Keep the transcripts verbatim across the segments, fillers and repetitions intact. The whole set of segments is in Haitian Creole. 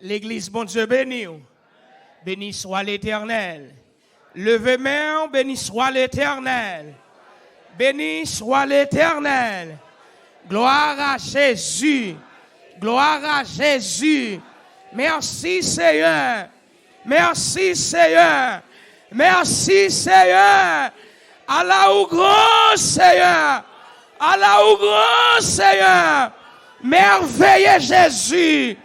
Legliz, Bondye beni w. Beni swa Letènèl. Leve men w, beni swa Letènèl. Beni swa Letènèl. Glwa a Jezi. Glwa a Jezi. Mèsi, Seyè. Mèsi, Seyè. Mèsi, Seyè. Ala ou gran, Seyè. Ala ou gran, Seyè. Mèveye Jezi.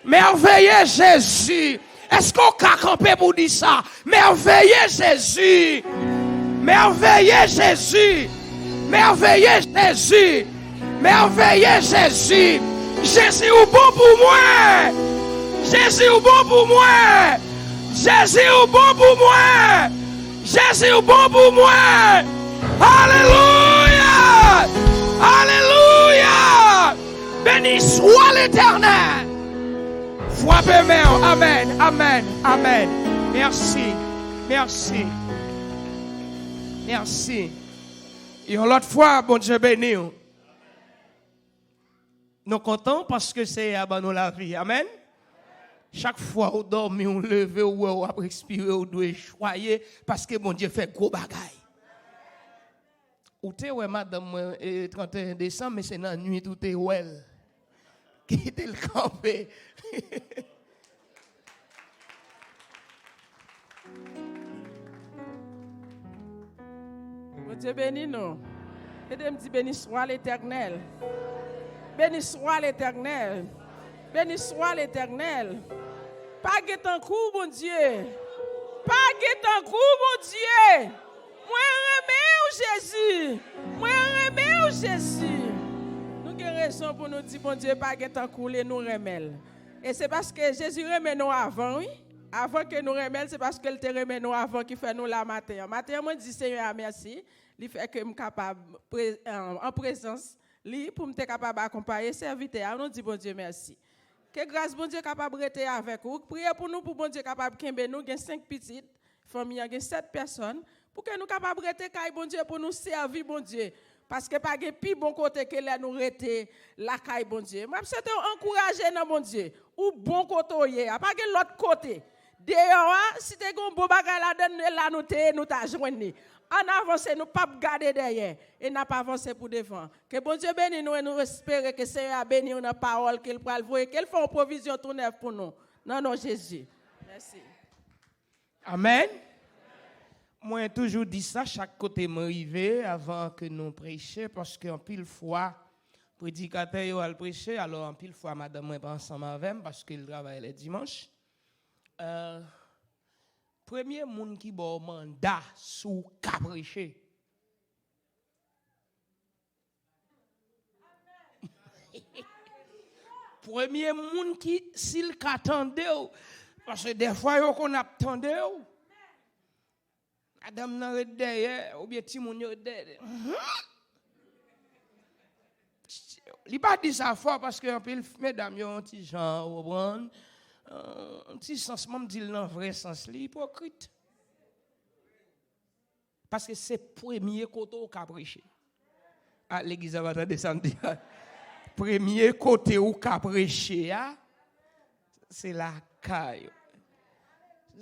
Mèveye Jezi. Èske w ka kanpe pou w di sa? Mèveye Jezi. Mèveye Jezi. Mèveye Jezi. Mèveye Jezi. Jezi ou bon pou mwen. Jezi ou bon pou mwen. Jezi ou bon pou mwen. Jezi ou bon pou mwen. Alelouya. Alelouya. Beni swa Letènèl. Frape men w. Amèn. Amèn. Amèn. Mèsi. Mèsi. Mèsi. Yon lòt fwa, Bondye beni w. Nou kontan paske Seyè a ban nou lavi. Amèn. Chak fwa ou dòmi, ou leve, ou wè w ap respire, ou dwe jwaye paske Bondye fè gwo bagay. Ou te wè madanm mwen, e, trannteyen desanm, men se nan nwit ou te wè l. Kite l kanpe. Bondye beni nou. Ede m di, beni swa Letènèl. Beni swa Letènèl. Beni swa Letènèl. Pa gen tankou w, Bondye. Pa gen tankou w, Bondye. Mwen renmen w, Jezi. Mwen renmen w, Jezi. Nou gen rezon pou nou di Bondye pa gen tankou l e nou renmen l. E se paske Jezi renmen nou avan, wi. Avan ke nou renmen l, se paske l te renmen nou avan ki fè nou la maten an. Maten an, mwen di Seyè a mèsi. Li fè ke m kapab pre-, an, an prezans li pou m te kapab akonpaye sèvitè a. Nou di Bondye mèsi. Ke gras Bondye kapab rete avèk ou. Priye pou nou, pou Bondye kapab kenbe nou. Gen senk pitit. Fanmi an gen sèt pèsòn. Pou ke nou kapab rete kay Bondye, pou nou sèvi Bondye. Paske pa gen pi bon kote ke lè nou rete lakay Bondye. M ap swete w ankouraje nan Bondye. Ou bon kote w ye a. Pa gen lòt kote. Deyò a, si te gen yon bon bagay ladan l, la nou te ye, nou ta jwenn li. Ann avanse, nou p ap gade dèyè. E n ap avanse pou devan. Ke Bondye beni nou e nou espere ke Seyè a beni w nan pawòl ke l pral voye, ke l fè yon pwovizyon tou nèf pou nou. Nan non Jezi. Mèsi. Amèn. Mwen toujou di sa chak kote mwen rive avan ke nou preche, paske anpil fwa, predikatè yo al preche, alò anpil fwa madanm mwen pa ansanm avè m paske l travay lè dimanch. Euh, premye moun ki ba w manda si w ka preche. Premye moun ki, si l ka tande w, paske dèfwa yo konn ap tande w, madanm nan ret dèyè, oubyen timoun yo ret dèyè. Li pa di sa fò paske anpil medam yo yon ti jan, ou konprann? Euh, yon ti sans, m di l nan vrè sans li, ipokrit. Paske se premye kote w ka preche. A, legliz la pa tande sa m di a. Premye kote w ka preche a, se lakay ou.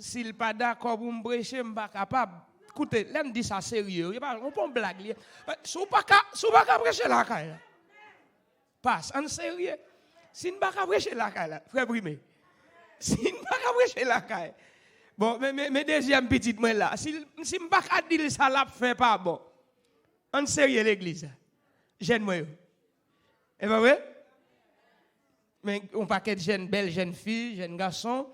Si l pa dakò pou m preche, m pa kapab. Koute, lè m di sa serye, wi, e pa, se pa yon blag li ye. Si w pa ka, si w pa ka preche lakay la, pas, ann serye. Si n pa ka preche lakay la, frè Prime, si n pa ka preche lakay, bon, men, men, men dezyèm pitit mwen la. Si, si m pa ka di l sa l ap fè pa bon, ann serye legliz la. Jèn mwen yo. E pa vre? Men yon pakèt jèn, bèl jèn fi, jèn gason,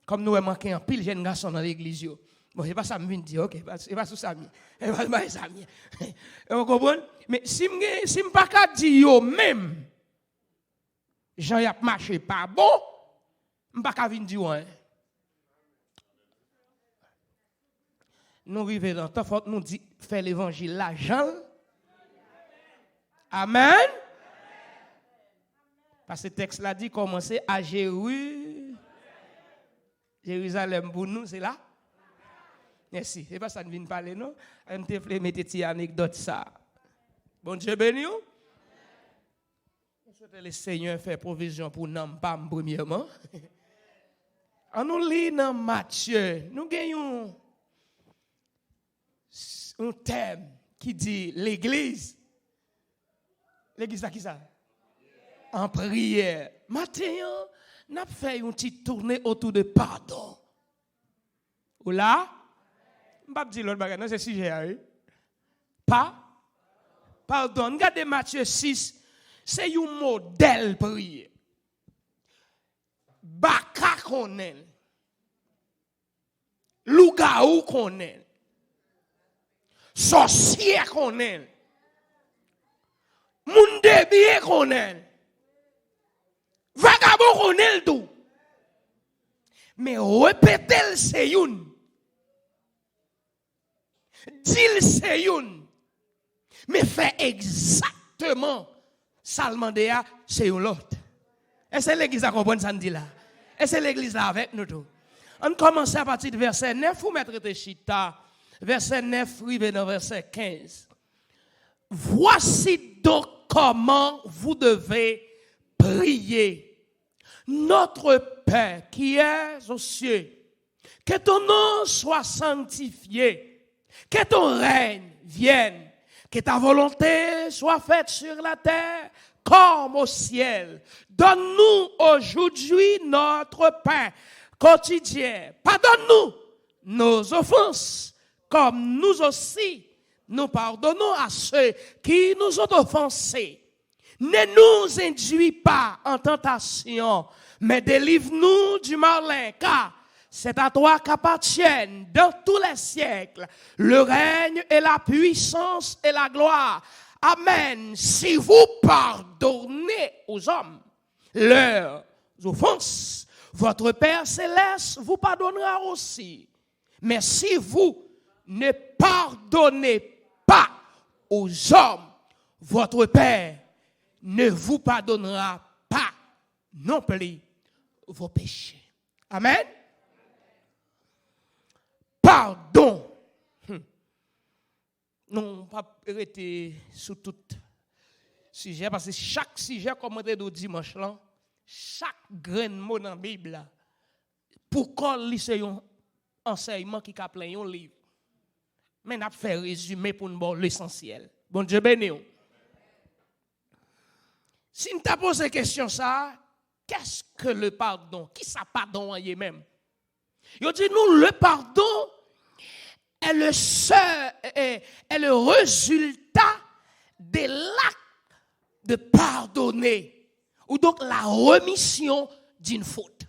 kòm nou wè manke anpil jèn gason nan legliz yo. Bon, se pa sa m vin di, oke, se pa, se pa sou sa m ye. Se pa, se pa sa m ye. Ou konprann? Men si m gen, si m pa ka di yo menm, jan y ap mache pa bon, m pa ka vin di w anyen. Nou rive nan tan, fòk nou di, fè levanjil la jan l. Amèn. Paske tèks la di, kòmanse a Jeri-, Jerizalèm pou nou, se la. Mèsi. Se pa sa n vin pale, non. M te vle mete ti anekdòt sa. Bondye beni w. Mwen swete Lesenyè fè pwovizyon pou nanm pa m premyèman. An nou li nan Matye. Nou gen yon, yon tèm ki di legliz. Legliz la ki sa? An priyè. Maten an, n ap fè yon ti toune otou de padon. Ou la? M p ap di lòt bagay, non, se sijè a, wi. Pa? Padon. N gade Matye sis, se yon modèl priyè. Baka konnen l. Lougawou konnen l. Sòsyè konnen l. Moun debyen konnen l. Vagabon konnen l tou. Men repete l se youn. Di l se youn. Men fè egzakteman sa l mande a, se yon lòt. Èske legliz la konprann sa n di la? Èske legliz la avèk nou tou? Ann kòmanse apati de vèsè nèf, ou mèt rete chita. Vèsè nèf rive nan vèsè kenz. Voici donc comment vous devez prier. Notre Père qui es aux cieux, que ton nom soit sanctifié, que ton règne vienne, que ta volonté soit faite sur la terre comme au ciel. Donne-nous aujourd'hui notre pain quotidien. Pardonne-nous nos offenses, comme nous aussi nous pardonnons à ceux qui nous ont offensés. Ne nous induis pas en tentation, mais délivre-nous du malin, car c'est à toi qu'appartiennent dans tous les siècles le règne et la puissance et la gloire. Amen. Si vous pardonnez aux hommes leurs offenses, votre Père céleste vous pardonnera aussi. Mais si vous ne pardonnez pas aux hommes, votre Père ne vous pardonnera pas non plus vos péchés. Amen. Padon. Hmm. Nou p ap rete sou tout sijè, paske chak sijè, kòm mwen te di w dimanch lan, chak grenn mo nan Bib la, pou kò l, li se yon ansèyman ki ka plen yon liv. Men n ap fè rezime pou n ba w lesansyèl. Bondye beni w. Si n ta poze kesyon sa a, qu'est-ce que le pardon? Kisa padon an ye menm? Yo di nou, le pardon est le seul, est, est le résultat de l'acte de pardonner, ou donc la rémission d'une faute.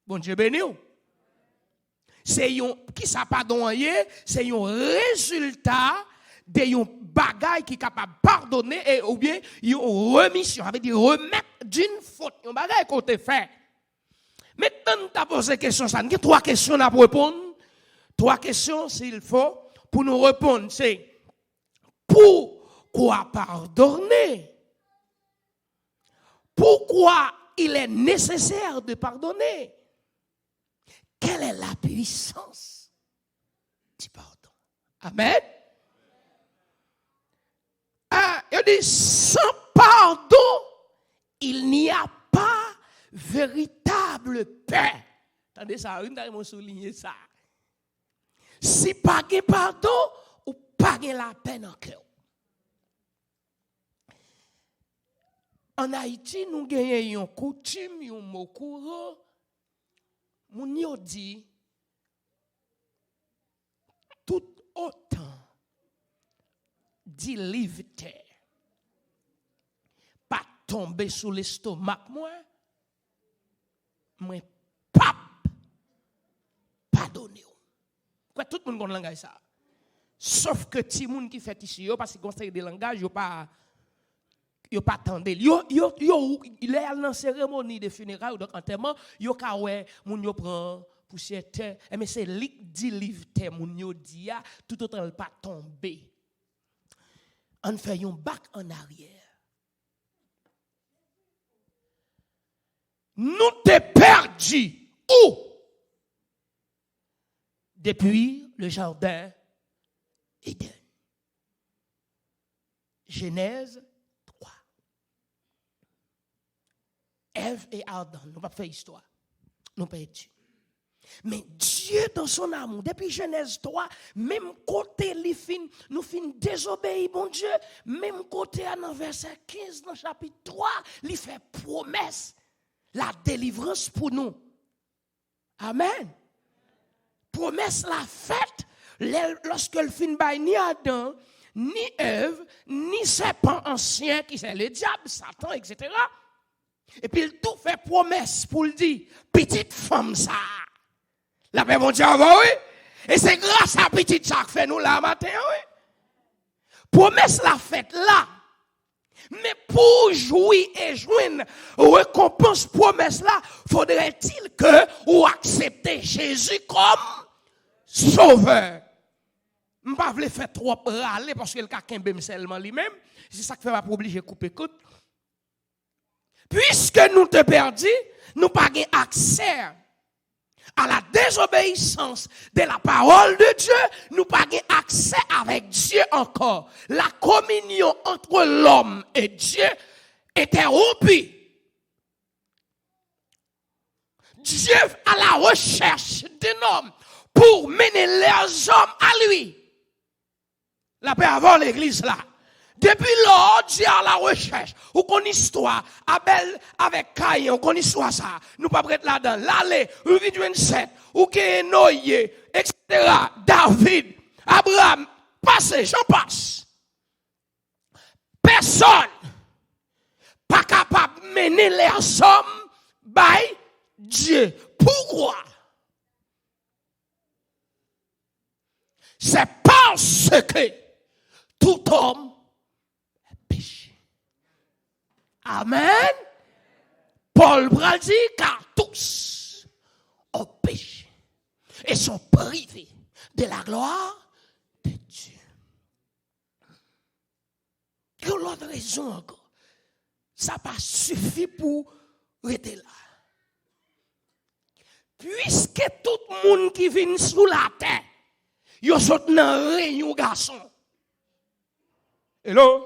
Bondye beni w. Se yon, kisa padon an ye? Se yon rezilta de yon bagay ki kapab padone e, oubyen yon remisyon. Sa vle di remèt d'une faute, yon bagay ke w te fè. Mentnan n ta poze kesyon sa, n gen twa kesyon n ap reponn. Twa kesyon, s'il faut, pou nou reponn. Se, pourquoi pardonner? Pourquoi il est nécessaire de pardonner? Quelle est la puissance du pardon? Amen. Ah, yo di, sans pardon, il n'y a pas véritable paix. Tande sa, wi, m ta renmen souliye sa. Si pa gen padon, ou pa gen lapè nan kè w. Ann Ayiti, nou genyen yon koutim, yon mo kouran. Moun yo di, tout otan di liv tè pa tonbe sou lestomak mwen, mwen p ap padone w. Kwè tout moun konn langaj sa. Sof ke timoun ki fèt isi yo, paske gon seri de langaj yo pa, yo pa tande l. Yo, yo, yo, lè y al nan seremoni de fineray, donk antèman, yo ka wè moun yo pran pousyè tè. Enben, se li k di liv tè moun yo di a, toutotan l pa tonbe. Ann fè yon bak annaryè. Nou te pèdi ou depi le jardin Eden. Jenèz twa. Èv e Adan, nou p ap fè istwa. nou pèdi. Men Dye, dans son amour, depi Jenèz twa, menm kote li fin, nou fin dezobeyi Bondye, menm kote a nan vèsè kenz nan chapit twa, li fè pwomès la delivrans pou nou. Amèn. Pwomès la fèt lè, lòske l fin bay ni Adan, ni Èv, ni sèpan ansyen ki se le dyab, Satan, etsetera. Epi l tou fè pwomès pou l di, pitit fanm sa a, lapè Bondye avè w, wi. E se gras a pitit sa a k fè nou la maten an, wi. Pwomès la fèt la. Men pou w jwi e jwenn rekonpans pwomès la, faudrait-il que ou aksepte Jezi kòm sovè. M pa vle fè twòp rale paske l ka kenbe m sèlman li menm. Se sa k fè m ap oblije koupe kout. Puiske nou te pèdi, nou pa gen aksè à la désobéissance de la parole de Dieu, nou pa gen aksè avèk Dye ankò. La communion entre l'homme et Dieu était rompue. Dieu à la recherche d'un homme pour mener les hommes à lui. Lapè avè w, legliz la. Depi lò, Dye a la rechèch. Ou konn istwa Abèl avèk Kayen, ou konn istwa sa. Nou p ap ret ladan l. Ale, ou vin jwenn Sèt, ou genyen Noye, etsetera, David, Abraram, pase, jan pas. Pèsòn pa kapab mennen lèzòm bay Dye. Poukwa? C'est parce que tout homme est péché. Amen. Pòl pral di, car tous ont péché et sont privés de la gloire de Dieu. Yon lòt rezon ankò. Sa pa sifi pou rete la. Piske tout moun ki vin sou latè, yo sot nan ren yon gason. Hello?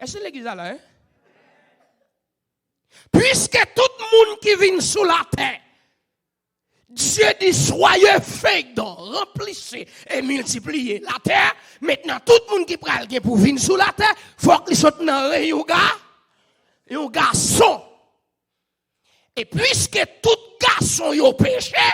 Èske legliz la la, en? Piske tout moun ki vin sou latè, Dye di, soyez fécond, ranplisi e miltipliye latè. Mentnan, tout moun ki pral gen pou vin sou latè, fòk li sot nan ren yon ga, yon gason. E piske tout gason yo peche,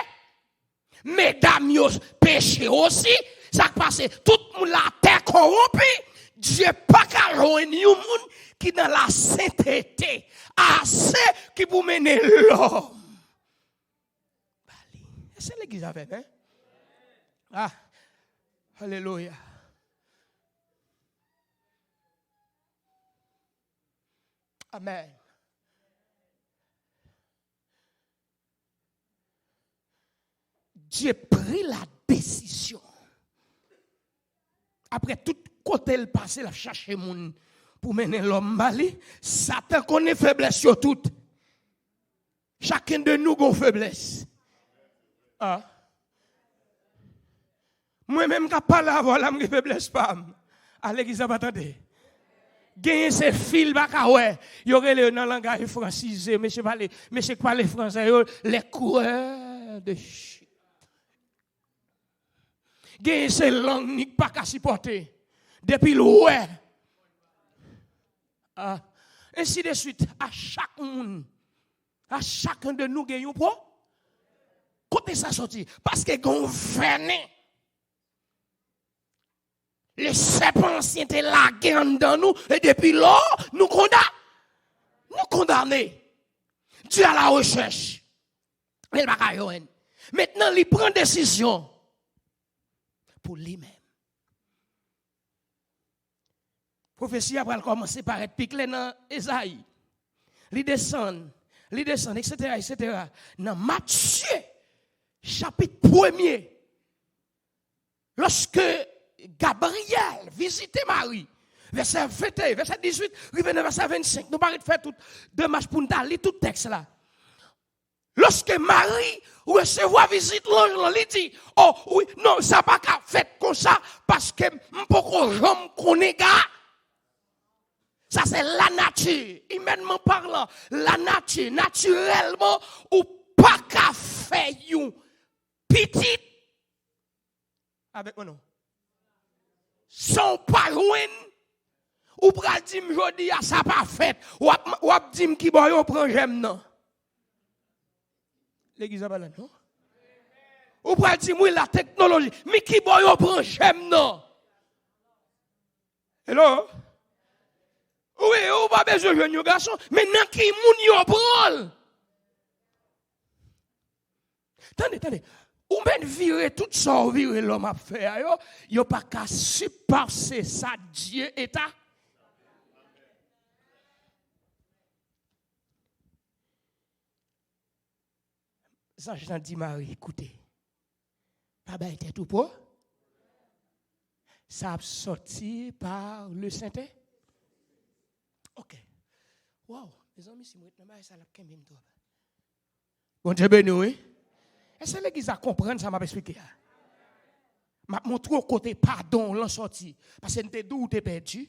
medam yo peche osi, sa k pase, tout moun latè kowonpi, Dye pa ka jwenn yon moun ki nan lasentete ase ki pou mennen lòm. Ba li. Èske legliz avè m, en? Ah, alelouya. Amen. Dieu prit la décision. Apre tout kote l pase, l ap chache moun pou mennen lòm ba li. Satan konnen feblès yo tout. Chacun de nous gon feblès. Ah. Mwen menm k ap pale avè w la, m gen feblès pa m. A legliz la pa tande. Genyen se fi l pa ka wè. Yo rele yo nan langaj fransize. Mesye pale, mesye k pale fransè yo, les coureurs de chute. Genyen se lang ni k pa ka sipòte. Depi l wè. Ah. Ainsi de suite, a chak moun, a chacun de nous gen yon pwo. Kote sa soti? Paske gen yon vènen. Le sèpan ansyen te lage anndan nou, e depi lò, nou konda-, nou kondane. Dye a la rechèch. Men l pa ka jwenn. Mentnan, li pran desizyon pou li menm. Pwofesi a pral kòmanse parèt pi klè nan Ezayi. Li desann, li desann, etsetera, etsetera. Nan Matye, chapit premye, lòske Gabriyèl vizite Mari, vèsè venteyen, vèsè dizuit, rive nan vèsè vennsenk, nou pa ret fè tout demach pou n ta li tout tèks la. Lòske Mari resevwa vizit lanj lan, li di, "O, wi, non, sa pa ka fèt konsa, paske m poko janm konnen ga." Sa se lanati, imènman palan, lanati, natirèlman, ou p pa ka fè yon pitit avèk mwen non. San w pa jwenn, ou pral di m jodi a sa pa fèt. W ap, w ap di m ki bò yo pran jèm nan. Legliz la pa la non. Ou pral di m wi la teknoloji. Men ki bò yo pran jèm nan. Hello? Wi, ou pa bezwen jwenn yon gason, men nan ki moun yo pran l? Tande, tande. Ou mèt vire tout sa w vire lòm ap fè a yo, yo pa ka sipase sa Dye eta. Zanj lan di Mari, koute, pa bay tèt ou pwo. Sa ap sòti pa le sente. Ok. Waw, mezanmi, si m ret nan bagay sa, l ap kenbe m twòp. Bondye beni w, wi. Èske legliz la konprann sa m ap eksplike a? M ap montre w kote padon w lan sòti. Paske m te di w ou te pèdi.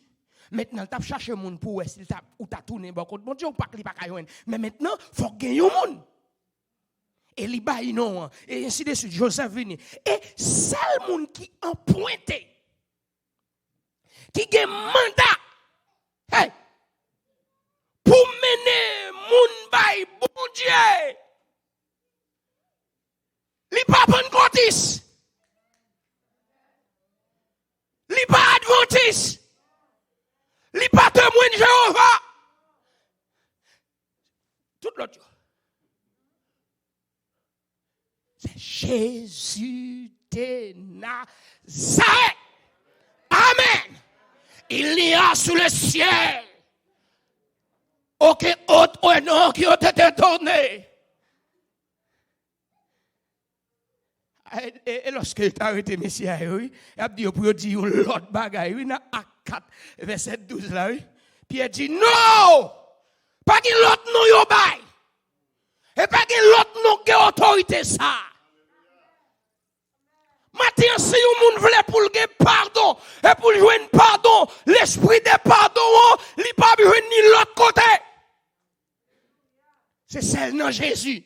Mentnan, l t ap chache moun pou wè si l t ap, ou ta tounen bò kot Bondye, ou pa, li pa ka jwenn. Men mentnan, fòk gen yon moun. E li bay non an. E ensi de swit. Jozèf vini. E sèl moun ki anpwente, ki gen manda, hey, pou mennen moun bay Bondye, li pa pannkotis, li pa advantis, li pa temwen Jewova. Tout lòt yo. Se Jezi de Nazareth. Amen. Il n'y a sous le ciel aucun autre nom qui ont été donnés. E, e, e lòske yo t arete mesye a yo, wi, y ap di yo pou yo di yon lòt bagay, wi, nan Ak kat, vèsè douz la, wi. Pyè di, non! Pa gen lòt non yo bay. E pa gen lòt non k gen otorite sa. Maten an, si yon moun vle pou l gen padon, e pou l jwenn padon, lespri de padon an, li p ap jwenn ni lòt kote. Se sèl nan Jezi.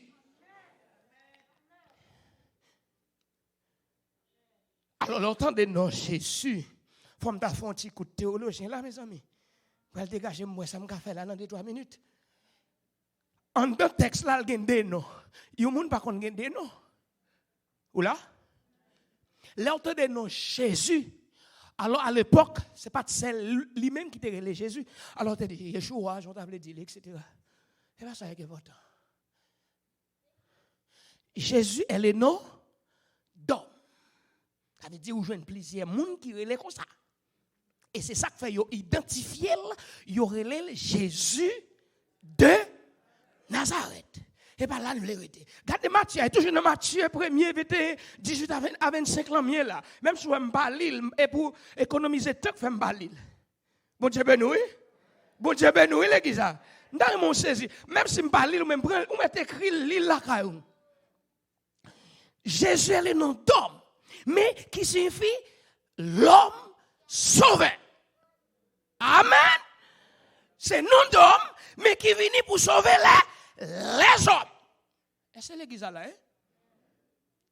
Alò, lè w tande non Jezi, fò m ta fè yon ti kout teyolojyen la, mezanmi. Pral degaje m wè sa m ka fè la nan de twa minit. Anndan tèks la, l gen de non. Yon moun pa konn gen de non. Ou la? Lè w tande non Jezi, alò, alepòk, se pa t sèl li menm ki te rele Jezi. Alò, w te di, Yeshua, jan w ta vle di li, etsetera. Se pa sa ki enpòtan. Jezi est le nom d'homme. Sa vle di ou jwenn plizyè moun ki rele konsa. E se sa k fè yo idantifye l, yo rele l Jezi de Nazarèt. E pa la n vle rete. Gade Matye a, e toujou nan Matye premye, venteyen, dizuit a ven, a vennsenk lan m ye la. Menm si w wè m pa li l, e pou ekonomize tan k fè m pa li l. Bondye beni w, wi. Bondye beni w, wi, legliz la. M ta renmen w sezi. Menm si m pa li l, ou menm pran l, ou mèt ekri l, li l lakay ou. Jezi est le nom d'homme, men ki siyifi l'homme sauveur. Amen. Se non d'homme, men ki vini pou sove lè, lèzòm. Èske legliz la la, en?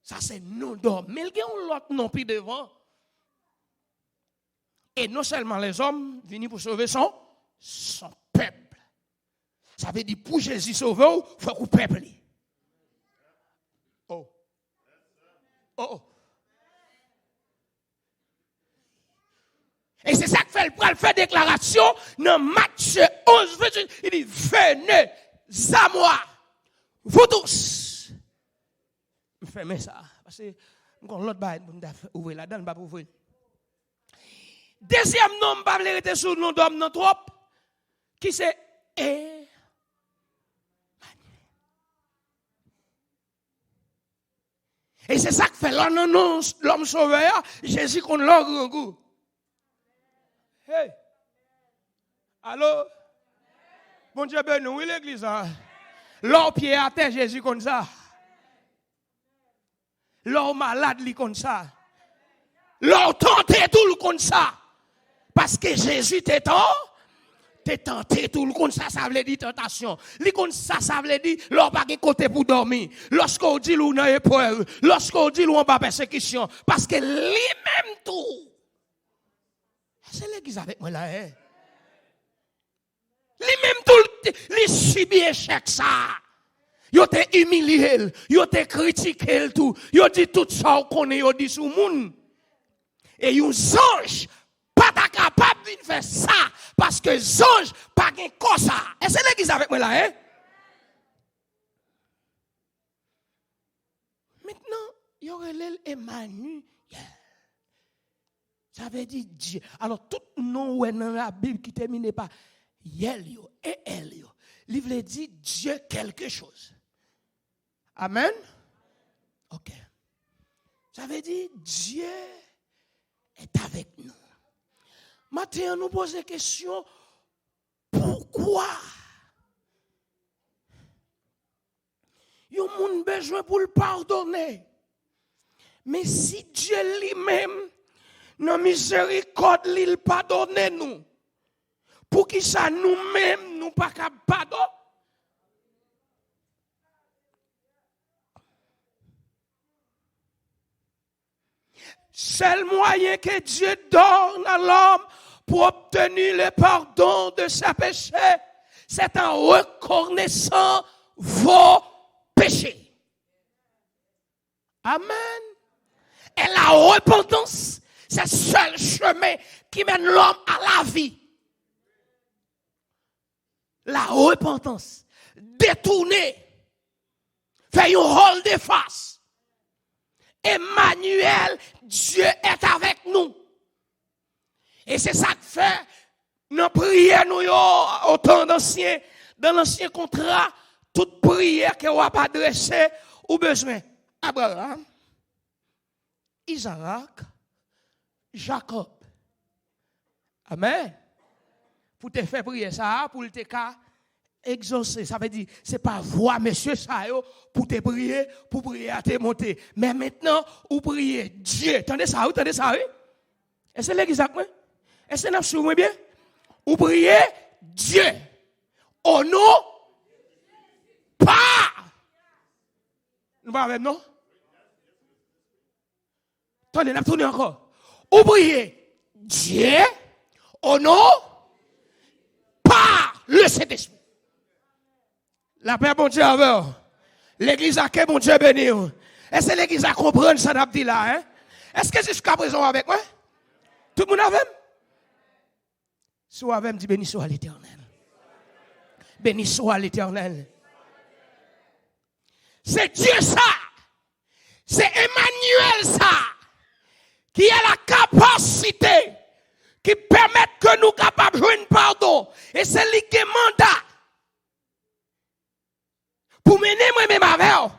Sa se non d'homme. Men l gen yon lòt non pi devan. E non sèlman lèzòm vini pou sove son, son pèp. Sa vle di pou Jezi sove w, fòk ou pèp li. Oh. Oh. E se sa k fè l pral fè deklarasyon nan Matye onz, venntuit, li di, venez à moi, vous tous. M fèmen sa, paske m gon lòt bagay pou m ta fè, ouvri ladan l, m p ap ouvri l. Dezyèm non, m pa vle rete sou non dòm nan twòp, ki se Emanyèl. E se sa k fè lè w nan non lòm sovè a, Jezi konn lè w grangou. Hey! Alo? Bondye beni w, wi, legliz la. Lè w pye atè, Jezi konn sa. Lè w malad, li konn sa. Lè w tante tou, l konn sa. Paske Jezi te tan-, e tante tou. Li konn sa sa vle di tantasyon. Li konn sa sa vle di lè w pa gen kote pou dòmi. Lòske w di l ou nan eprèv. Lòske w di l ou anba pèsekisyon. Paske li menm tou. Se legliz avèk mwen la, en. Li menm tou, li, li sibi echèk sa a. Yo te imilye l, yo te kritike l tou. Yo di tout sa w konnen yo di sou moun. E yon zanj pa ta kapab vin fè sa, paske zanj pa gen kò sa. Èske legliz avèk mwen la, en? Mentnan, yo rele l Emaniyèl. Sa vle di Dye. Alò, tout non ou wè nan Labib ki tèmine pa yèl yo, E L yo, li vle di Dye kèlke choz. Amèn? Ok. Sa vle di Dye est avec nous. Maten an, nou poze kesyon, poukwa yon moun bezwen pou l padone? Men si Dye li menm, nan mizerikòd li, l padone nou, poukisa nou menm nou pa kab padone? Seul moyen que Dieu donne à l'homme pour obtenir le pardon de ses péchés, c'est en reconnaissant vos péchés. Amen. Et la repentance, c'est le seul chemin qui mène l'homme à la vie. La repentance, détourner, fè yon volte face. Emmanuel, Dieu est avec nous. E se sa k fè nan priyè nou yo, otan dansyen, dan lansyen kontra, tout priyè ke w ap adrese, ou bezwen Abraham, Izarak, Jakòb. Amèn. Pou te fè priyè sa a, pou l te ka egzose. Sa vle di, se pa vwa mesye sa yo pou te priye, pou priyè a te monte. Men mentnan, ou priye Dye. Tande sa, wi, tande sa, wi. Èske legliz ak mwen? Èske n ap swiv mwen byen? Ou priye Dye. O non pa. Nou pa avè m, non? Tande, n ap tounen ankò. Ou priye Dye, o non, pa le Sentespri. Lapè Bondye avè w. Legliz la, ke Bondye beni w. Èske legliz la konprann sa n ap di la, en? Èske jiskaprezan w avèk mwen? Tout moun avè m? Si w avè m, di, "Beni swa Letènèl." Beni swa Letènèl. Se Dye sa. Se Emmanuel sa. Ki a la kapasite, ki pèmèt ke nou kapab jwenn padon. E se li ki gen manda pou mennen mwen menm avè w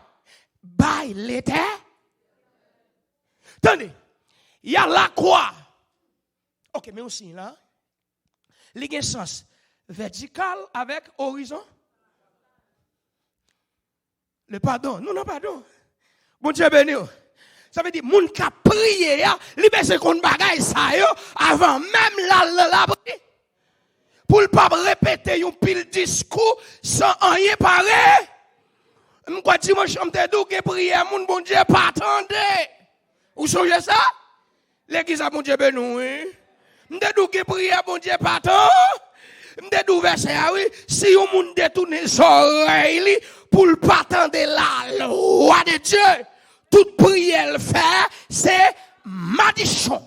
bay Letè-, Tande, y a la croix. Ok, men yon siy la. Li gen sans vètikal avèk orizon. Le pardon. Nou nan padon. Bondye beni w. Sa vle di, moun k ap priye a, li bezwen konn bagay sa yo avan menm l al nan lapri. Pou l p ap repete yon pil diskou san anyen pare. M kwè dimanch an m te di w gen priyè moun Bondye pa tande. Ou sonje sa? Legliz la, Bondye beni w, wi. M te di w gen priyè Bondye pa tan. M te di w vèsè a, wi. Si yon moun detounen zòrèy li pou l pa tande lalwa de Dye, tout priyè l fè, se madichon.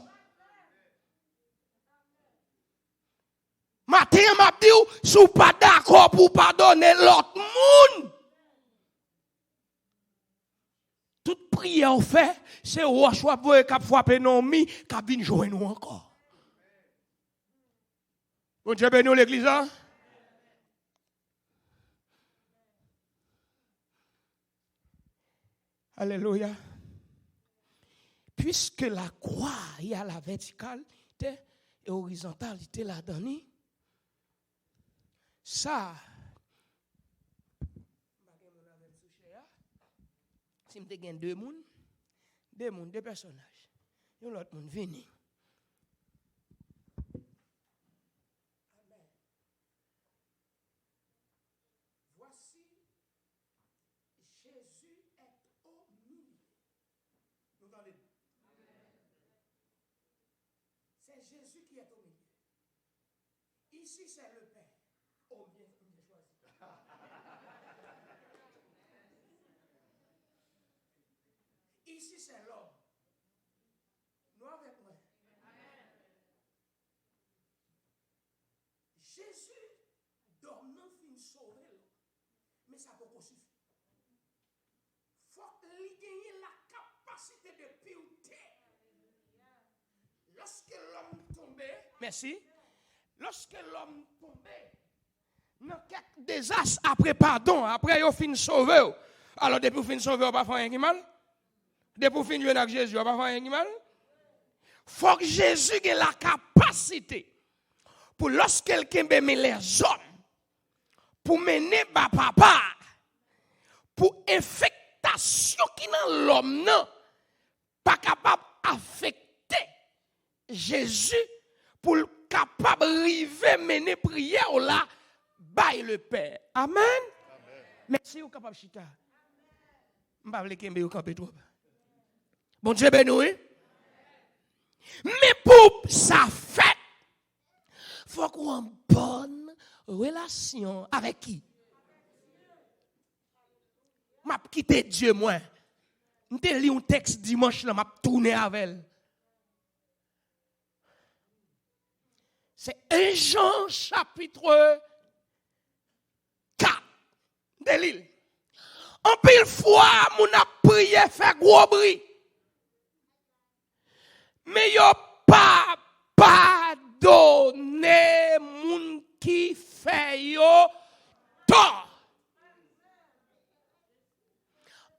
Maten an, m ap di w, si w pa dakò pou w padone lòt moun, tout priyè w fè, se wòch w ap voye k ap frape nan yon mi k ap vin jwenn ou ankò. Bondye beni w, legliz la. Alelouya. Puisque la croix, il y a la verticalité et horizontalité ladan li, sa, m pa gen moun avè m sou chè a. Si m te gen de moun, de moun, de pèsonaj, yon lòt moun vini. Vous entendez? C'est Jésus qui est au milieu. Ici, c'est le Père. Oh, bien, bien choisi. Ici, c'est l'homme. Nou avèk mwen. Jezi, dòm nan fin sove l, men sa poko sifi. Fòk li genyen lakapasite de pureté. Lorsque l'homme tombe, mèsi. Lorsque l'homme tombe nan kèk dezas, apre padon, apre yo fin sove w. Alò, depi w fin sove, w pa fè anyen ki mal. Depi w fin jwenn ak Jezi, w pa fè anyen ki mal. Fòk Jezi gen lakapasite pou lòske l kenbe men lèzòm, pou mennen ba Papa a, pou enfektasyon ki nan lòm nan pa kapab afekte Jezi, pou l kapab rive mennen priyè w la bay Lepè. Amèn. Mèsi, ou kapab chita. M pa vle kenbe yo kanpe twòp. Bondye beni w, wi. Men pou sa fèt, fòk ou an bòn relasyon avèk ki? M ap kite Dye mwen. M te li yon tèks dimanch lan, m ap tounen avè l. Se en Jan chapit kat. M te li l. Anpil fwa, moun ap priye, fè gwo bri. Men yo pa padone moun ki fè yo tò.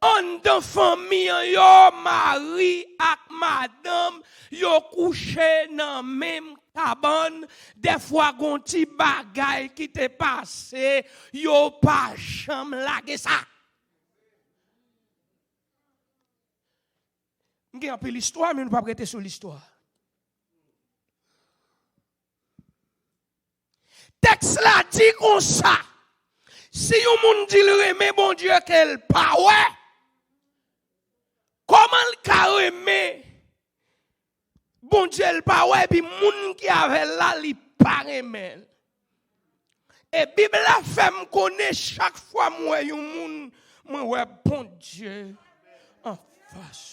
Anndan fanmi an yo, mari ak madanm, yo kouche nan menm kabann. Dèfwa, gon ti bagay ki te pase, yo pa janm lage sa. M gen anpil istwa, men nou p ap rete sou listwa. Tèks la di konsa, si yon moun di l renmen Bondye ke l pa wè, kòman l ka renmen Bondye l pa wè, epi moun ki avè l la, li pa renmen l? E Bib la fè m konnen chak fwa m wè yon moun, mwen wè Bondye anfas.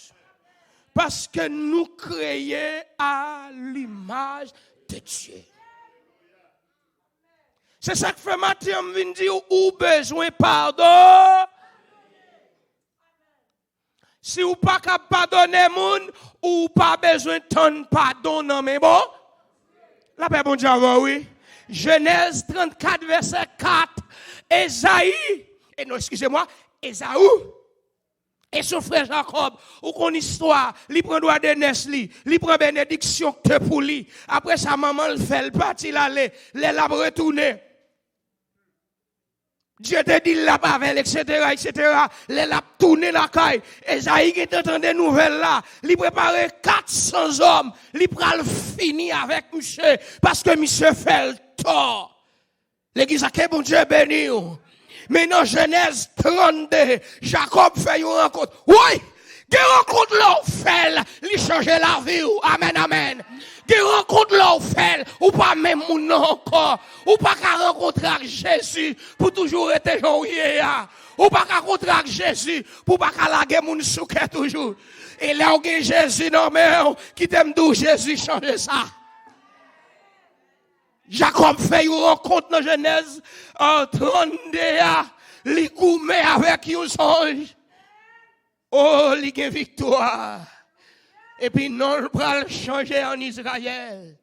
Paske nou kreye a limaj de Dye. Se sa k fè maten an m vin di w, ou bezwen padon. Si w pa ka padone moun, ou pa bezwen tann padon nan men bon. Lapè Bondye avè w, wi. Jenèz trannkat, vèsè kat. Ezayi, e non, eskize mwa, Ezaou. E se yon frè Jakòb, ou konn istwa, li pran dwa de nès li, li pran benediksyon k te pou li. Apre sa, manman l fè l pati l ale. Lè l ap retounen, Dye te di l l ap avè l, etsetera, etsetera. Lè l ap tounen lakay, Ezayi gentan tande nouvèl la. Li prepare kat san zòm. Li pral fini avèk misye, paske misye fè l tò. Legliz la, ke Bondye beni w. Men nan Jenèz trannde, Jakòb fè yon rankont. Woy! Gen rankont lè w fè l, li chanje lavi w. Amèn, amèn. Gen rankont lè w fè l, ou pa menm moun nan ankò. Ou pa ka rankontre ak Jezi pou toujou rete jan w ye a. Ou pa ka rankontre ak Jezi pou w pa ka lage moun sou kè toujou. E lè w gen Jezi nan men w, kite m di w, Jezi chanje sa. Jakòb fè yon rankont nan Jenèz, euh, trannde a. Li goumen avèk yon zanj. O, li gen viktwa. Epi non l pral chanje ann Izrayèl.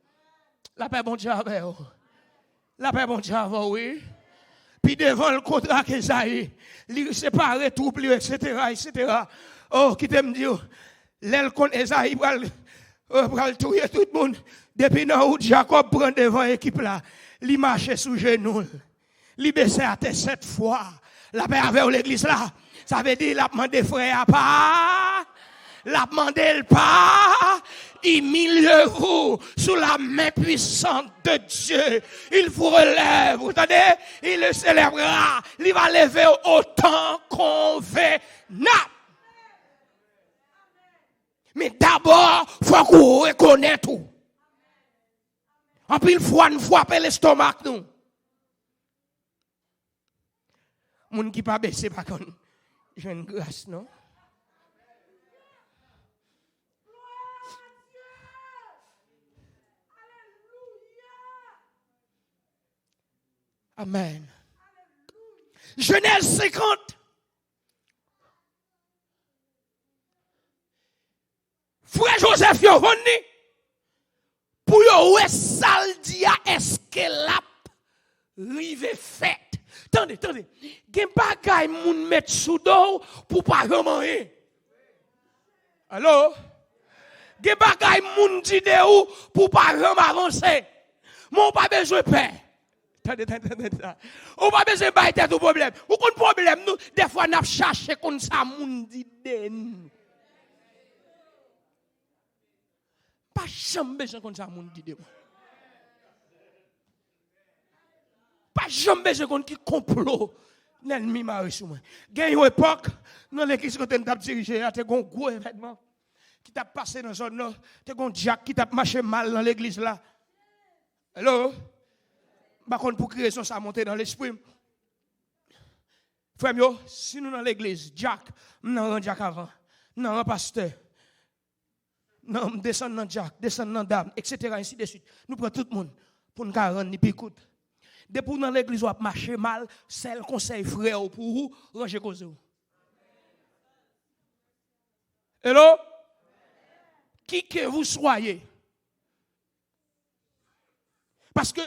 Lapè Bondye avè w. Lapè Bondye avè w, wi. Pi devan l kontre ak Ezayi. Li separe twoub li yo, etsetera, etsetera. O, kite m di w, lè l konn Ezayi pral, euh, pral touye tout moun, depi nan wout Jakòb pran devan ekip la, li mache sou jenou l. Li bese atè sèt fwa. Lapè avè w, legliz la. Sa vle di, l ap mande frè a pa. L ap mande l pa. Humiliez-vous sous la main puissante de Dieu. Il vous relève. Ou tande? Il se lèvera. Li va leve w otan konvenab. Men dabò, fòk ou rekonèt ou. Anpil fwa, n frape lestomak nou. Moun ki pa bese pa konn jwenn gras, non. Amèn. Jenèz senkant. Frè Jozèf yo vann li pou yo wè sa l di a, èske l ap rive fèt. Tande, tande. Gen bagay moun met sou do w pou w pa janm anyen. Alo? Gen bagay moun di de ou pou w pa janm avanse. Men w pa bezwen pè. Tande, tande, tande sa. Ou pa bezwen bay tèt ou pwoblèm. Ou konn pwoblèm nou, dèfwa n ap chache konn sa moun di de nou. Pa janm bezwen konn sa moun di de mwen. Pa janm bezwen konn ki konplo lènmi mare sou mwen. Gen yon epòk, nan legliz kote m t ap dirije a, te gen yon gwo evènman ki t ap pase nan zòn nan. Te gen yon dyak ki t ap mache mal nan legliz la. Hello? M pa konn pou ki rezon sa monte nan lespri m. Frè m yo, si nou nan legliz, dyak, m nan ran dyak avan, m nan ran pastè, nan, m desann nan dyak, desann nan dam, etsetera, ensi de swit. Nou pran tout moun pou n ka rann li pi kout. Depi w nan legliz, w ap mache mal, sèl konsèy frè w pou ou, ranje koze w. Hello? Qui que vous soyez. Paske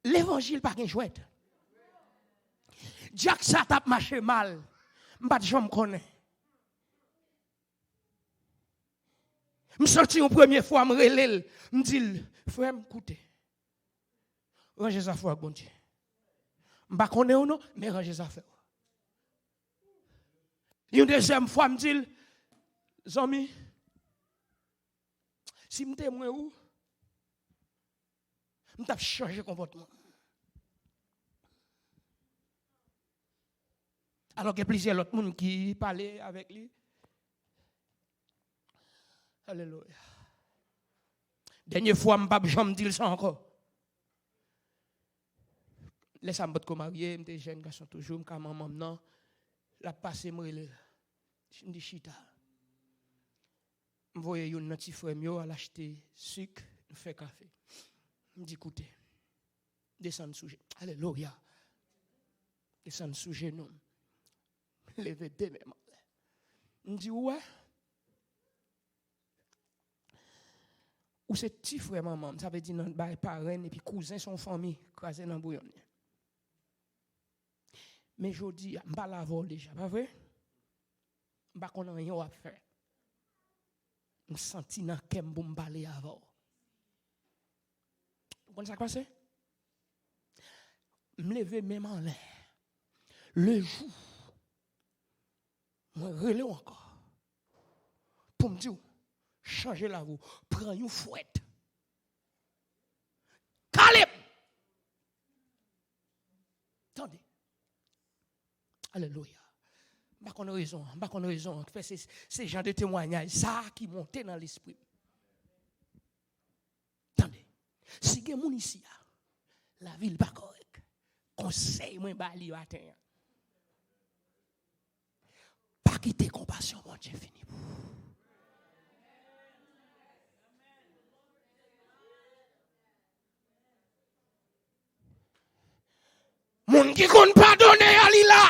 levanjil pa gen jwèt. Dyak sa t ap mache mal. M pa t janm konnen. M santi yon premye fwa, m rele l. M di l, frè m, koute. Ranje zafè w ak Bondye. M pa konnen w non, men ranje zafè w. Yon dezyèm fwa, m di l, zanmi, si m te mwen ou, m t ap chanje konpòtman m. Alò, gen plizyè lòt moun ki pale avèk li. Alelouya. Dènye fwa, m p ap janm di l sa ankò. Lè sa, m potko marye, m te jèn gason toujou, m ka manman m nan. L ap pase, m rele l. M di, chita. M voye youn nan ti frè m yo al achte sik, nou fè kafe. M di, koute, desann sou je-, alelouya. Desann sou jenou m. Leve de men m anlè. M di, ou wè, ou se ti frè manman m, sa vle di nan bay parenn epi kouzen se yon fanmi, kraze nan bouyon l ye. Men jodi a, m pale avè w deja, pa vre? M pa konn anyen w ap fè. M santi nan kè m pou m pale avè w. Ou konn sa k pase? M leve men m anlè. Le jou, mwen rele w ankò pou m di w, chanje lavi w, pran yon fwèt. Kale m! Tande. Alelouya. M pa konn rezon an, m pa konn rezon an ki fè se, se jan de temwayaj sa a ki monte nan lespri m. Tande. Si gen moun isi a, lavi l pa kòrèk, konsèy mwen ba li maten an, pa kite konpasyon Bondye fini pou ou. Moun ki konn padone a, li la.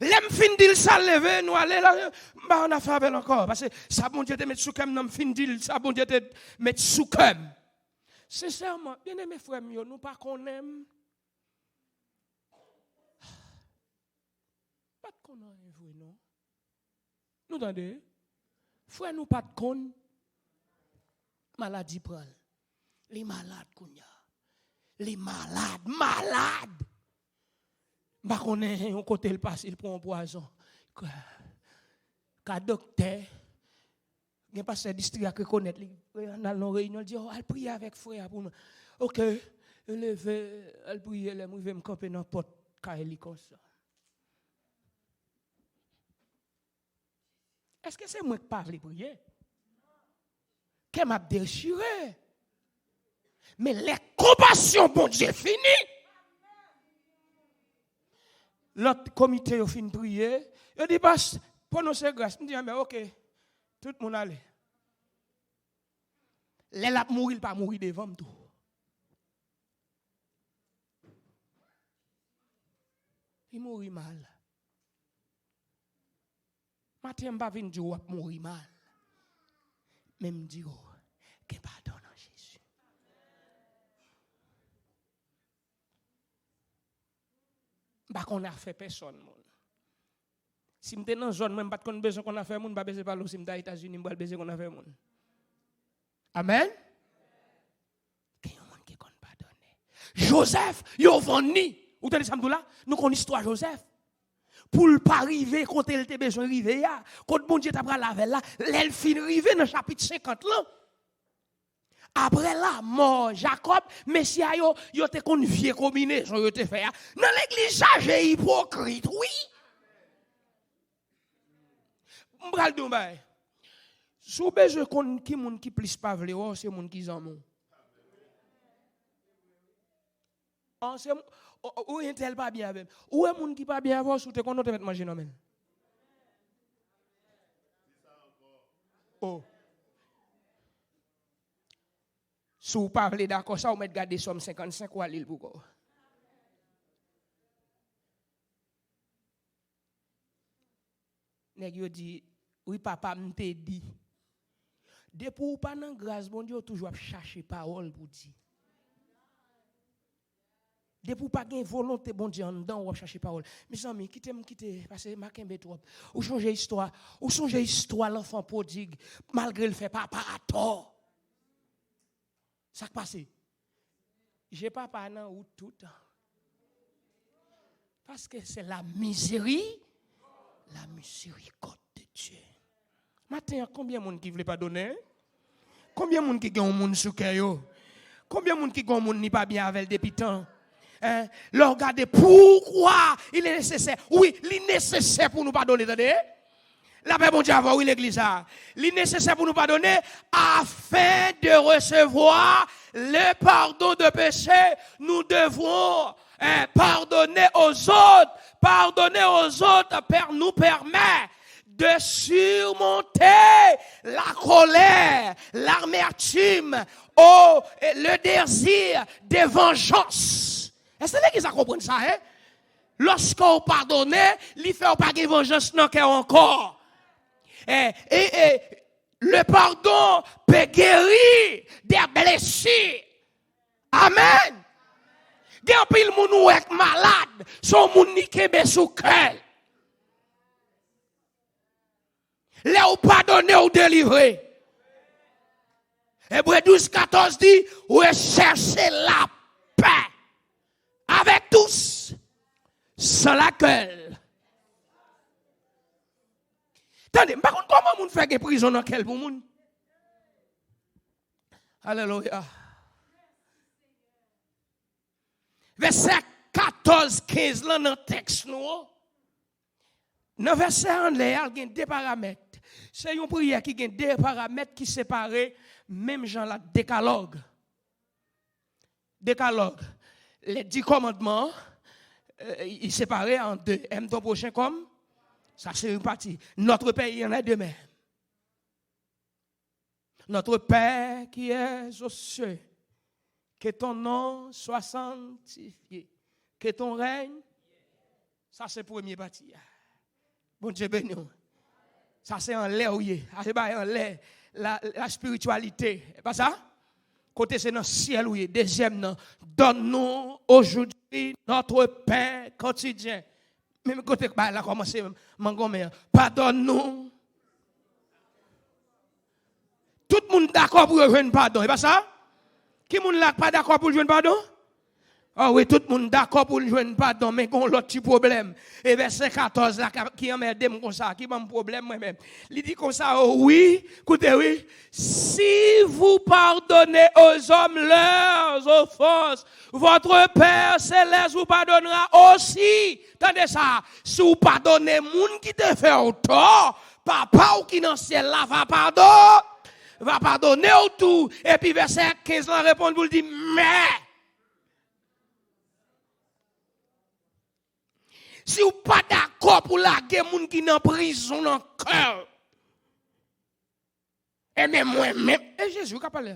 Lè m fin di l sa, l leve, nou ale la, m pa annafè avè l ankò. Paske sa Bondye te met sou kè m nan, m fin di l sa Bondye te met sou kè m. Sensèman, byeneme frè m yo, nou pa konnen m. Pa t konn anyen vre, non. Nou tande? Frè nou pa t konn, maladi pran l. Li malad kounye a. Li malad, malad! M pa konnen yon kote l pase, l pran yon pwazon. Ka, ka doktè, gen pastè distri a k rekonèt li. Al nan yon reyinyon, l di, oh, al priye avèk frè a pou mwen. Oke, m leve, al priye, lè m rive, m kanpe nan pòt kay li konsa. Èske se mwen k pa vle priye? Kè m ap dechire. Men lè konpasyon Bondye fini, lòt komite yo fin priye, yo di, "Pas, pwononse gras." M di, "Anben, oke, tout moun ale." Lè l ap mouri, l pa mouri devan m tou. Li mouri mal. Maten an, m pa vin di w w ap mouri mal. Men m di w, gen padon nan Jezi. M pa konn afè pèsonn moun. Si m te nan zòn mwen, m pa t konn bezwen konn afè moun, m pa bezwen pale w. Si m ta Etazini, m pral bezwen konn afè moun. Amèn. Gen yon moun ki konn padone. Jozèf, yo vann li. Ou tande sa m di w la? Nou konn istwa Jozèf. Pou l pa rive kote l te bezwen rive a, kot Bondye ta pral avè l la, lè l fin rive nan chapit senkant lan, apre lanmò Jakòb, mesye a yo, yo te konn vye konbinezon yo te fè a. Nan legliz chaje ipokrit, wi. M pral di w yon bagay. Si w bezwen konn ki moun ki plis pa vle wè w, se moun ki zanmi w. An, se m-, o, o, ou entèl pa byen avè m. Ou wè moun ki pa byen avè w, si w te konnen w te mèt manje nan men l. O. Si w pa vle dakò sa, ou mèt gade Sòm senkannsenk, w a li l pou kò w. Nèg yo di, "Wi, papa, m te di." Depi w pa nan gras Bondye, w toujou ap chache pawòl pou di. Depi w pa gen volonte Bondye anndan w, w ap chache pawòl. Mezanmi, kite m kite, paske m a kenbe twòp. Ou sonje istwa, ou sonje istwa lanfan pwodig, malgre l fè papa atò. Sa k pase? Je papa nan wout toutan. Paske se la mizeri, la mizerikòd de Dye. Maten an, konbyen moun ki vle padone? Konbyen moun ki gen yon moun sou kè yo? Konbyen moun ki gen yon moun li pa byen avè l depi tan? Hein? Lè w gade, poukwa il est nécessaire? Wi, li nesesè pou nou padone, tande? Lapè Bondye avè w, wi, legliz sa. Li nesesè pou nou padone. Afin de recevoir le pardon de péché, nous devons, hein, pardonner aux autres. Pardonner aux autres per-, nous permet de surmonter la colère, l'amertume, oh, et le désir de vengeance. Èske legliz la konprann sa, hein? Lòske w padone, li fè w pa gen vanjans nan kè w ankò. Et, et, et le pardon peut guérir des blessures. Amèn. Gen anpil moun ou wè k malad, se yon moun li kenbe sou kè l. Lè w padone, w delivre. Ebre douz katòz di, recherchez la paix avec tous, sans laquelle. Tande, m pa konn kòman moun fè gen prizon nan kè l pou moun. Alelouya. Vèsè katòz, kenz lan nan tèks nou an. Nan vèsè anlè a, gen de paramèt. Se yon priyè ki gen de paramèt ki separe, menm jan la, dekalòg. Dekalòg. Les dix commandements, euh, il séparé en deux. Aime ton prochain comme. Ça, c'est une partie. Notre Père, il y en a deux, mais Notre Père qui es aux cieux, que ton nom soit sanctifié, que ton règne. Sa se premye pati a. Bondye beni w. Sa se anlè w ye. Sa se bay anlè la, la spiritualité. E pa sa? Kote se nan syèl ou ye. Dezyèm nan, donne-nous aujourd'hui notre pain quotidien. Menm kote bagay la kòmanse mangonmen an. Padone nou. Tout moun dakò pou yo jwenn padon, e pa sa? Ki moun la k pa dakò pou l jwenn padon? O wi, tout moun dakò pou l jwenn padon, men gen yon lòt ti pwoblèm. E vèsè katòz la ka, ki anmède m konsa, ki ban m pwoblèm mwen menm. Li di konsa, o wi, koute wi, si vous pardonnez aux hommes leurs offenses, votre Père céleste vous pardonnera aussi. Tande sa, si w padone moun ki te fè w tò, Papa w ki nan syèl la va padone, va padone w tou. Epi vèsè kenz lan reponn pou l di, men, si w pa dakò pou lage moun ki nan prizon nan kè w, e men mwen menm, e Jezi w ka pale.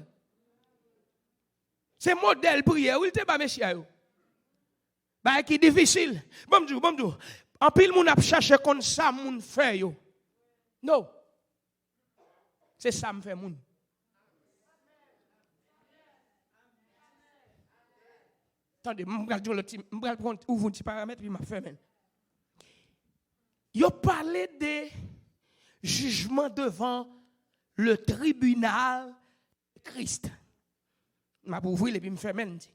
Se modèl priyè, wi, l te ba mesye a yo. Bagay ki difisil. Ban m di w, ban m di w. Anpil moun ap chache konn sa moun fè yo. No. Se sa m fè moun. Tande, m pral di yon lòt ti, m pral pran, ouvri yon ti paramèt, epi m ap fèmen l. Yo pale de jijman devan le tribunal de Christ. M ap ouvri l epi m fèmen l, m di.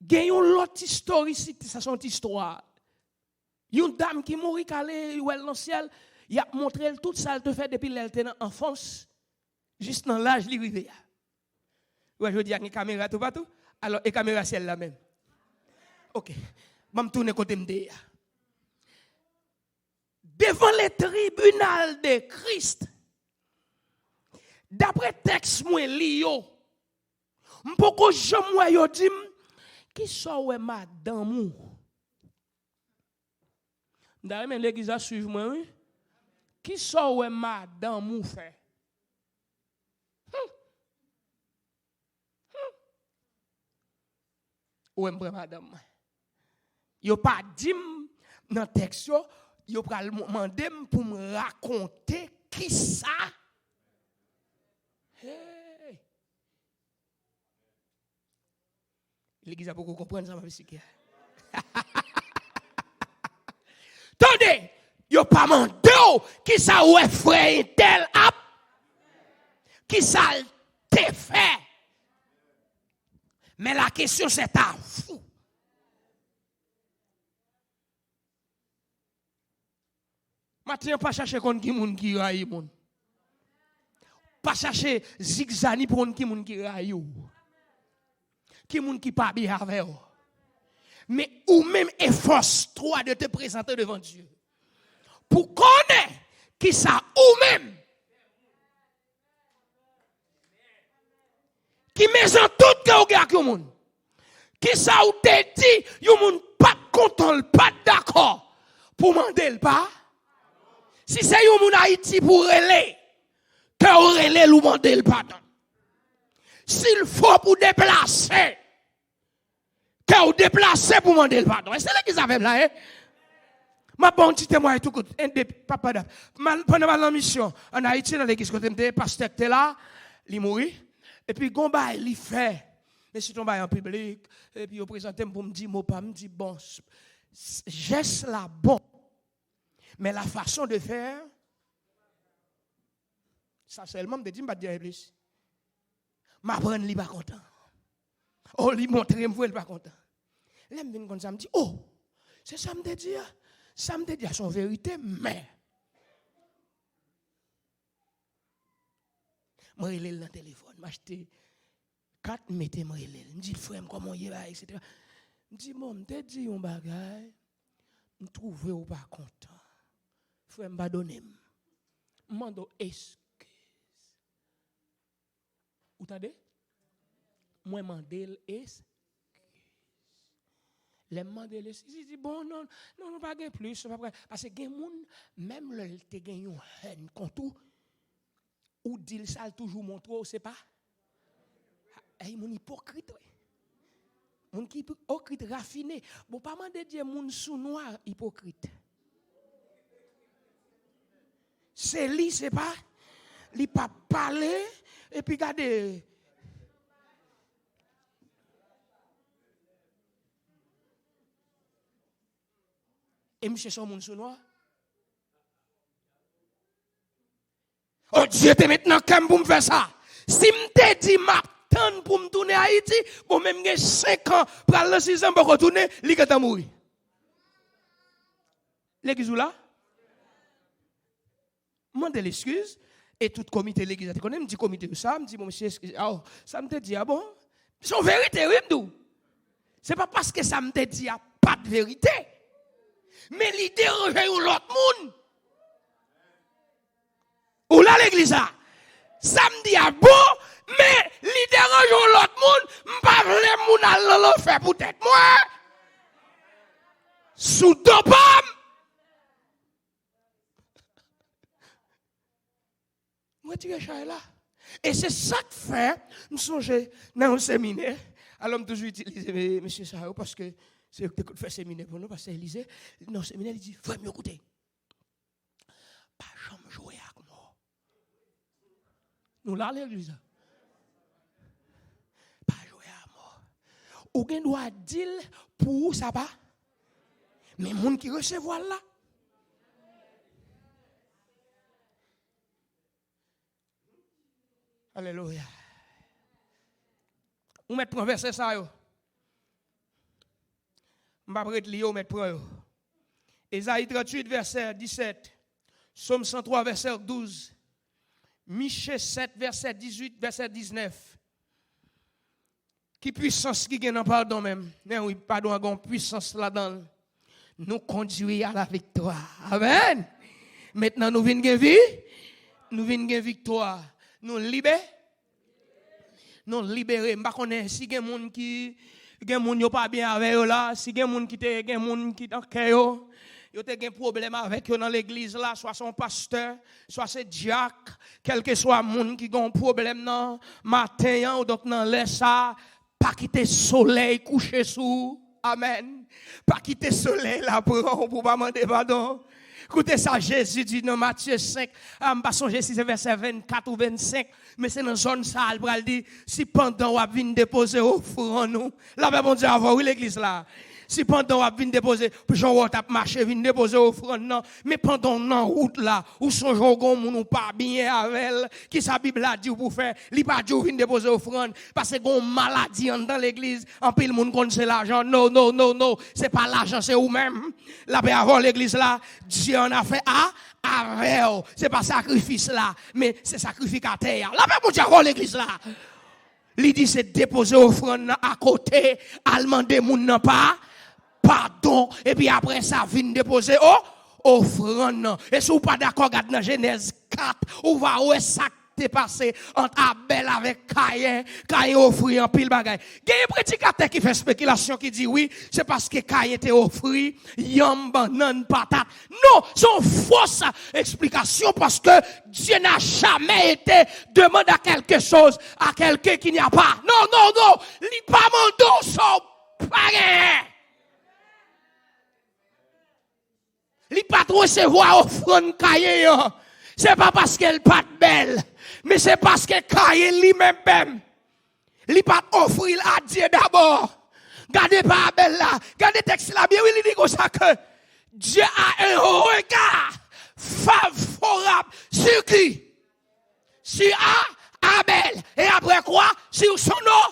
Gen yon lòt istwa isit, sa se yon ti istwa. Yon dam ki mouri, k ale, yo wè l nan syèl, y ap montre l tout sa l te fè depi lè l te nan anfans, jis nan laj li rive a. Ou wè, jodi a gen kamera toupatou, alò, e kamera syèl la menm? Oke, ban m tounen kote m te ye a. Devan le tribinal de Kris, dapre tèks mwen li yo, m poko janm wè yo di m, kisa w wè madanm ou? M ta renmen legliz la swiv mwen, wi. Kisa w wè madanm ou fè? Hmm. Hmm. Ou wè m pran madanm mwen. Yo pa di m nan tèks yo, yo pral m-, mande m pou m rakonte kisa. Hey! Legliz la poko konprann sa m ap esplike a. Tande, yo pa mande w kisa w wè frè entèl ap, kisa l te fè. Men la kesyon se ta fou. Maten an, pa chache konn ki moun ki rayi moun. Pa chache zigzani pou konn ki moun ki rayi w. Ki moun ki pa byen avè w. Men ou menm, efforce-toi de te présenter devant Dieu. Pou konnen kisa ou menm Ki mezantant ke w gen ak yon moun? Kisa w te di yon moun pa t kontan, l pa t dakò pou w mande l pa? Si se yon moun Ayiti pou w rele, ke w rele l, ou mande l padon. Si l fò pou w deplase, ke w deplase pou mande l padon. Èske legliz avè m la, en? M ap ba w yon ti temwayaj tou kout. En, de, papa, da. M al, pandan m al nan misyon, ann Ayiti, nan legliz kote m te ye, pastè k te la, li mouri. Epi, gon bagay li fè. Men se t on bagay an piblik. Epi, yo prezante m pou m di mo pa m, m di, bon, s-, s-, jès la bon. Men la façon de faire, sa sèlman, m te di, m pa t di anyen plis. M aprann li pa kontan. O, li montre m vre, li pa kontan. Lè m vin konn sa, m di, o, se sa m te di a. Sa m te di a se yon verite, men. M rele l nan telefòn, m achte kat, m mete, m rele l. M di l, frè m, kòman w ye, bagay, etsetera. M di, bon, m te di yon bagay, m twouve w pa kontan. Frè m, padone m. M mande w eskiz. Ou tande? Mwen mande l eskiz. Lè m mande l eskiz, li di, bon, non, non, non, pa gen plis, pa pral. Paske gen moun, menm lè l te gen yon hèn kont ou, ou di l sa, l toujou montre w, se pa? Ay, moun ipokrit, wi. Moun ki ipokrit, rafine. Bon, pa mande Dye moun sou nwa ipokrit. Se li, se pa? Li p ap pale, epi gade. E misye se yon moun sou nwa? O, Dye te met nan kè m pou m fè sa. Si m te di m ap tann pou m tounen Ayiti, bon, men m gen senk an, pral nan sizan, m poko tounen, li gentan mouri. Legliz ou la? M mande l eskiz, e tout komite legliz la te konnen, m di komite yo sa, m di, bon, mesye, eskize, aw, sa m te di a, bon, se yon verite, wi, m di w. Se pa paske sa m te di a pa t verite. Men li deranje yon lòt moun. Ou la legliz la? Sa m di a bon, men li deranje yon lòt moun. M pa vle moun al nan lanfè pou tèt mwen. Sou do pa m. M retire chay la. E se sa k fè, m sonje nan yon seminè, alò m toujou itilize me- mesye sa yo, paske se yo ki te konn fè seminè pou nou, pastè Elize, nan yon seminè, li di, frè m yo, koute, pa janm jwe ak mò. Nou la, legliz la? Pa jwe ak mò. Ou gen dwa di l pou ou, sa pa. Men moun ki resevwa l la. Alelouya. Ou mèt pran vèsè sa yo. M p ap ret li yo, ou mèt pran yo. Ezayi tranntuit, vèsè disèt. Sòm san twa, vèsè douz. Miche sèt, vèsè dizuit, vèsè diznèf. Ki pwisans ki gen nan padon menm? Men wi, padon an gen yon pwisans ladan l. Nou kondui a la viktwa. Amèn. Mentnan nou vin gen vi, nou vin gen viktwa. Nou libe, nou libere. M pa konnen si gen moun ki, gen moun yo pa byen avè yo la, si gen moun ki te, gen moun ki nan kè yo, yo te gen pwoblèm avèk yo nan legliz la, swa se yon pastè, swa se dyak, kèlkeswa moun ki gen yon pwoblèm nan maten an, donk nan lè sa, pa kite solèy kouche sou ou. Amèn. Pa kite solèy la pran w pou w pa mande padon. Koute sa Jezi di nan Matye senk. A, m pa sonje si se vèsè vennkat ou vennsenk, men se nan zòn sa a l pral di, si pandan w ap vin depoze ofrann ou, lapè Bondye avè w, wi, legliz la. Si pandan w ap vin depoze, jan w wè w t ap mache vin depoze ofrann nan, men pandan w nan wout la, ou sonje w gen yon moun ou pa byen avè l, kisa Bib la di w pou w fè? Li pa di w vin depoze ofrann, paske gen yon maladi anndan legliz, anpil moun konn se lajan. No, no, no, no, se pa lajan, se ou menm. Lapè avè w, legliz la, Dye an afè a, avè w. Se pa sakrifis la, men se sakrifikatè a. Lapè Bondye avè w, legliz la. Li di se depoze ofrann nan akote, al mande moun nan pa, padon, epi apre sa vin depoze o, ofrann nan. E si w pa dakò, gad nan Jenèz kat, ou va wè sa k te pase ant Abèl avèk Kayen. Kayen ofri anpil bagay. Genyen predikatè ki fè espekilasyon ki di wi, se paske Kayen te ofri yanm, bannann, patat. Non, se yon fos eksplikasyon paske Dieu n'a jamais été demande à quelque chose à quelqu'un qui n'y a pas. Non, non, non. Li pa mande w sa w pa genyen. Li pa t resevwa ofrann Kayen an. Se pa paske l pa t bèl, men se paske Kayen li menm menm, li pa t ofri l a Dye dabò. Gade pa Abèl la. Gade tèks la byen, wi, li di konsa ke Dieu a un regard favorable sur qui? Sur A-, Abèl. E apre kwa? Sur son o-,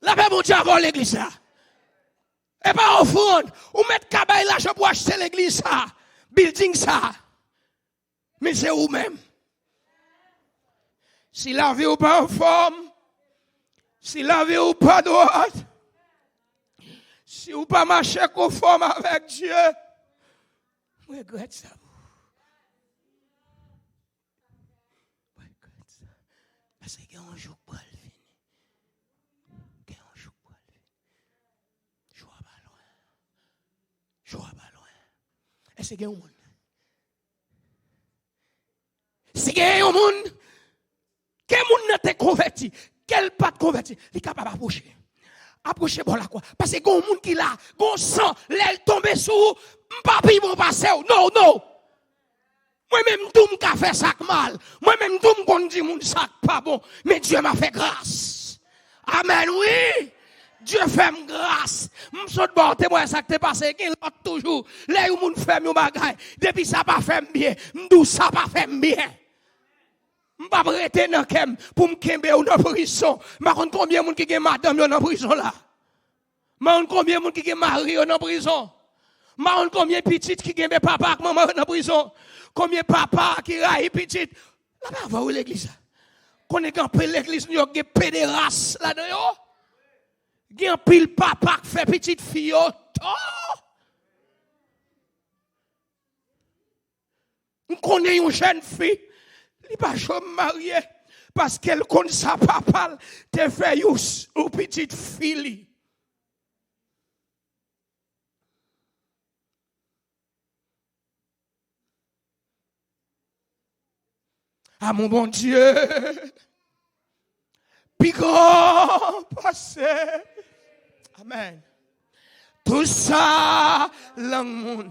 lapè Bondye avè w, legliz la. E pa ofrann. Ou mèt ka bay lajan pou achte legliz sa, building sa. Men se ou menm. Si lavi w pa anfòm, si lavi w pa dwat, si w pa mache konfòm avèk Dye, m regrèt sa. M regrèt sa. Paske gen yon jou k pral vini. Gen yon jou k pral vini. Jou a pa lwen. Jou a pa lwen. Èske gen yon moun? Si gen yon moun, ke moun nan te konvèti, ke l pa t konvèti, li kapab apwoche. Apwoche bò lakwa. Paske gen yon moun ki la, gen yon san, lè l tonbe sou ou, m pa pi bon pase w. No, no. Mwen menm tou m ka fè sa k mal. Mwen menm tou m konn di moun sa k pa bon. Men Dye m a fè gras. Amèn, wi. Dye fè m gras. M sot ba w temwayaj sa k te pase. Gen lòt toujou. Lè yon moun fè m yon bagay, depi sa pa fè m byen, m di w sa pa fè m byen. M p ap rete nan kè m pou m kenbe w nan prizon. M pa konn konbyen moun ki gen madanm yo nan prizon la. M pa konn konbyen moun ki gen mari yo nan prizon. M pa konn konbyen pitit ki kenbe papa ak manman yo nan prizon. Konbyen papa ki rayi pitit. Lapè avè w, legliz la. Konnen gen anpil legliz nou yo ki gen pederas ladan yo. Gen anpil papa k fè pitit fi yo tò. Konnen yon jèn fi, li pa janm marye, paske l konn sa papa l te fè yon s- yon pitit fi li. Amou Bondye pi gran pase. Amèn. Tout sa lang moun